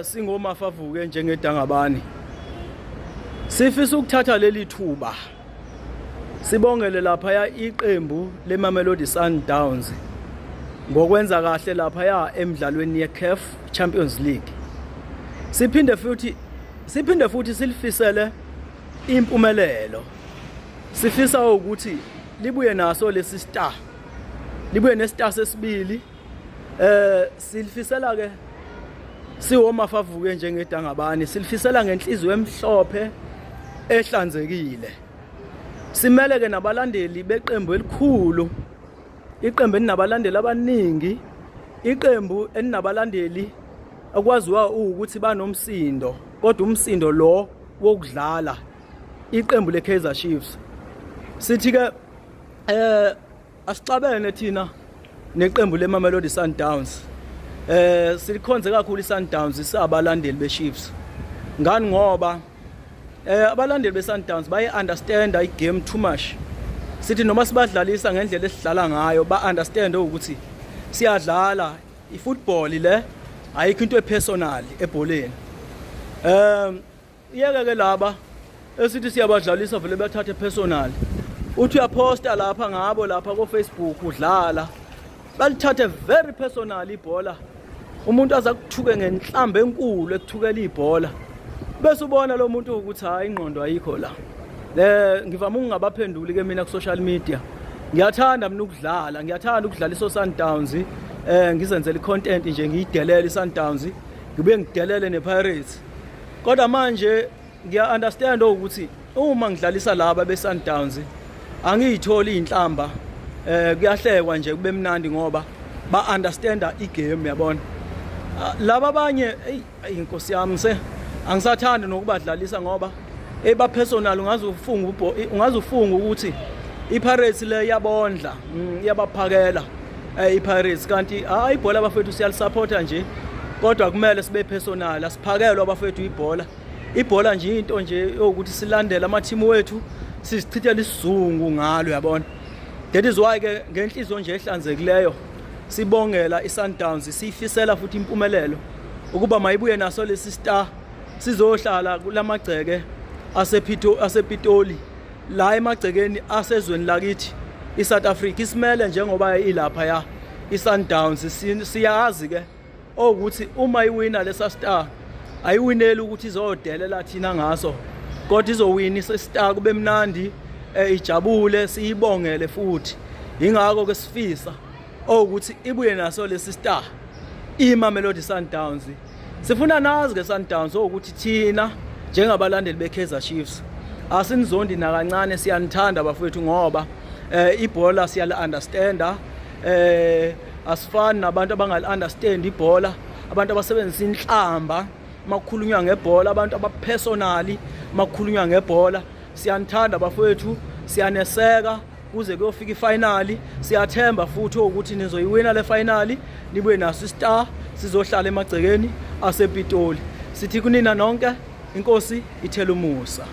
Singomafavuke njengedangabani. Sifisa ukuthatha leli thuba sibongele lapha ya iqembu leMamelodi Sundowns ngokwenza kahle lapha ya emidlalweni yeCAF Champions League. Siphinde futhi silifisele impumelelo. Sifisa ukuthi libuye naso lesi star. Libuye nestar sesibili. Silifisela ke siwomafavuke njengedangabani, silifisela ngenhliziyo emhlophe ehlanzekile. Simele ke nabalandeli beqembu elikhulu, iqembu elinabalandeli abaningi, iqembu elinabalandeli okwaziwa ukuthi banomsindo, kodwa umsindo lo wokudlala, iqembu leKaizer Chiefs. Sithi ke asixabene thina neqembu leMamelodi Sundowns. Silikhonze kakhulu iSundowns isabalandeli beChiefs. Ngani? Ngoba abalandeli beSundowns baye understand igame too much. Sithi noma sibadlalisa ngendlela esidlala ngayo, ba understand ukuthi siyadlala ifootball le, ayikho into epersonal ebholeni. Yeke ke laba esithi siyabadlalisa vele bathathe personal. Uthi uyaposta lapha ngabo lapha ko Facebook udlala, balithathe very personal ibhola. Umuntu aza kuthuke ngenhlamba enkulu ekuthukela ibhola, bese ubona lo muntu ukuthi hayi, ingqondo ayikho la. Ngivama ukungabaphenduli ke mina ku social media. Ngiyathanda mina ukudlala, ngiyathanda ukudlala iso Sundowns, ngizenzele icontent nje, ngiyidelele iSundowns, ngibuye ngidelele nePirates. Kodwa manje ngiya understand ukuthi uma ngidlalisa laba beSundowns angiyitholi inhlamba, kuyahlekwa nje kube mnandi ngoba ba understanda igame, yabona. Laba abanye, hey, inkosi yami, se angisathandi nokubadlalisa ngoba eba personal. Ungaze ufunga ukuthi iPirates le iyabondla, iyabaphakela iPirates, kanti hayi, ibhola abafethu siyalisupporta nje, kodwa kumele sibe personal. Asiphakelwa abafethu ibhola. Ibhola nje into nje yokuthi silandele amathimu wethu, sizichithele isizungu ngalo, yabona. That is why ke ngenhliziyo nje ehlanzekileyo sibongela iSundowns, siyifisela futhi impumelelo ukuba mayibuye naso lesi star, sizohlala kulamagceke asePito asePitoli la, emagcekeni asezweni lakithi iSouth Africa, isimele njengoba ilapha ya iSundowns. Siyazi ke ukuthi uma iwina lesa star, ayiwineli ukuthi izodelela thina ngaso, kodwa izowina istar kube mnandi, ijabule, siyibongele futhi. Ingakho ke sifisa ukuthi ibuye naso lesi star iMamelodi Sundowns. Sifuna nazi ke Sundowns ukuthi thina njengabalandeli beKaizer Chiefs asinizondi nakancane, siyanithanda bafowethu, ngoba ibhola siyali understanda. Asifani nabantu abangali understand ibhola, abantu abasebenzisa inhlamba makukhulunywa ngebhola, abantu abapersonally makukhulunywa ngebhola. Siyanithanda bafowethu, siyaneseka kuze kuyofika ifinali. Siyathemba futhi ukuthi nizoyiwina le finali, nibuye naso istar, sizohlala emagcekeni asePitoli. Sithi kunina nonke, inkosi ithela umusa.